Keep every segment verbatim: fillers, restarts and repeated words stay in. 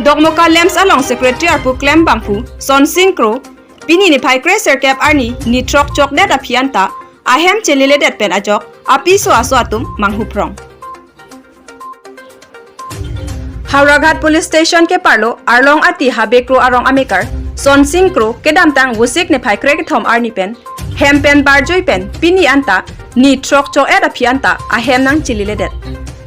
Dokmoka LAMPS along Secretary arpu klembangphu Sonsing Kro, pini niphai kre-sirkep arni ni throk chokdet aphi anta ahem cheledet pen ajok apiso aso atum manghuphrong. Howraghat Police Station keparlo Arlong Ati Habe Kro arong amekar Sonsing Kro kedamtang Vosik niphai kre-kethom arni pen hem pen barjoi pen pini anta ni throk chokdet aphi anta ahem nangcheledet.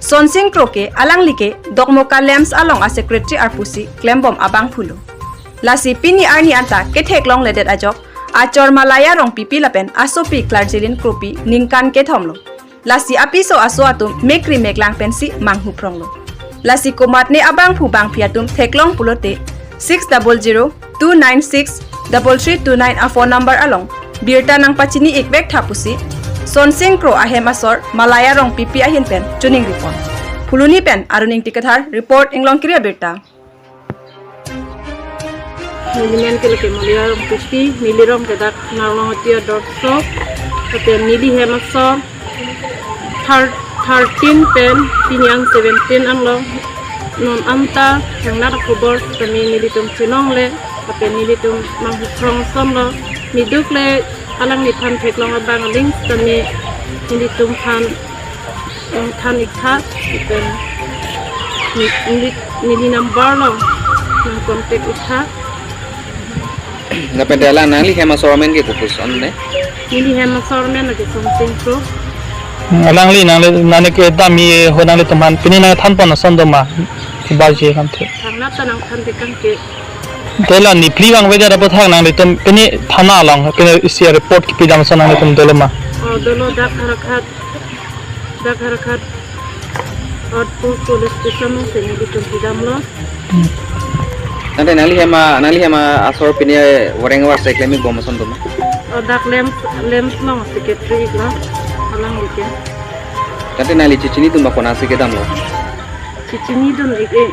Sonsing Kro ke alangli ke Dokmoka LAMPS along a-secretary arpusi klembom abangphulo. Lasi pini arni anta ketheklongledet ajok achor Malaya Rongpipi lapen asopi Klarjilin Kropi ningkan kethomlo. Lasi apiso aso atum mekri meklang pensi manghuphronglo. Lasi komatne abangphu bangphi atum theklong pulote six double zero two nine six double three two nine a-phone number along birta nangpachini ikvek tha pusi Sonsing Kro ahem asor Malaya Rongpipi ahin pen choningri pon. Phuloni pen Arun Ingti Kathar report, Inglongkiri abirta. Neli men ke lake Malaya Rongpipi, neli rong ke dak Arlong Ati adorso, lapen neli hem asor thir-, thirteen pen pini an seventeen anlo, non anta thangnat akhobor tame nelitum chelongle, lapen nelitum manghuphrong asonlo, niduk le alangliphan theklong abang aling tame nelitum phan, mm, than iktha, lapen ni-, neli, neli number along nang contact iktha. Lapen te alang nangli hem asor amen ke kopuson ne? Neli hem asor amen ke Sonsing Kro. Hmm, alangli nangli, nangli kedam iho nanglitum aphan pini nangthan pon ason doma? Ibaji kan the. Thangnat ta nangthan tekang ke. Te la neli phli abang avedet aphuthak nanglitum pini thana along pini isi report kipidam ason nanglitum dolo ma? Oh, dolo, dak Howraghat, dak Howraghat Outpost Police Station along si nelitum pidamlo. Hmm. Tangte nangli hem a, nangli hem asor pini wareng war seklem ikbom ason doma? Oh, dak LAMPS, LAMPS along secretary iklo, alangli ke. Tangte nangli chechinidun ma, konatsi kedamlo? Chechinidun ik-e.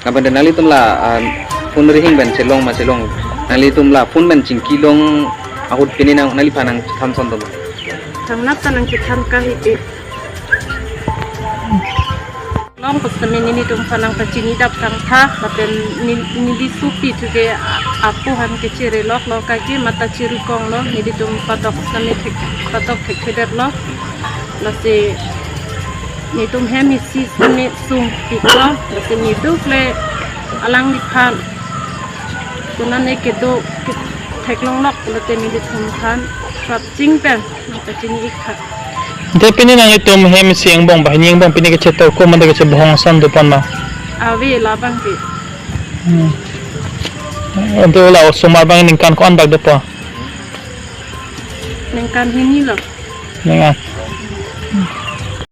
Lapen te nanglitum la, ah, phone rihing pen chelong ma chelong? Nanglitum la phone pen chingkilong ahut pini nang, nangliphan nangchethan ason doma? Thangnat ta nangchethan kahit ik. Long pusitame nelitum aphan nangpachini dap tangtha, lapen ne-, neli sopi thu ke a-, apo aphan ke chereloklo, kaki mata chirukonglo, nelitum padok tame thek, padok thekthedetlo. Lasi nelitum hem isi sitame sungpiklo, lasi niduk le alangliphan konane kedo ke theklonglok pulote nelitum aphan prapjin pen nangpachini iktha. Te pini nanglitum hem isi angbong banghini angbong pini kechetor ko mate kechebohong ason do pon ma? Ave, labang ke. Hmm. Ante la osomar abang ningkan ko-an bak dopo? Ningkan hini lo. Ningkan.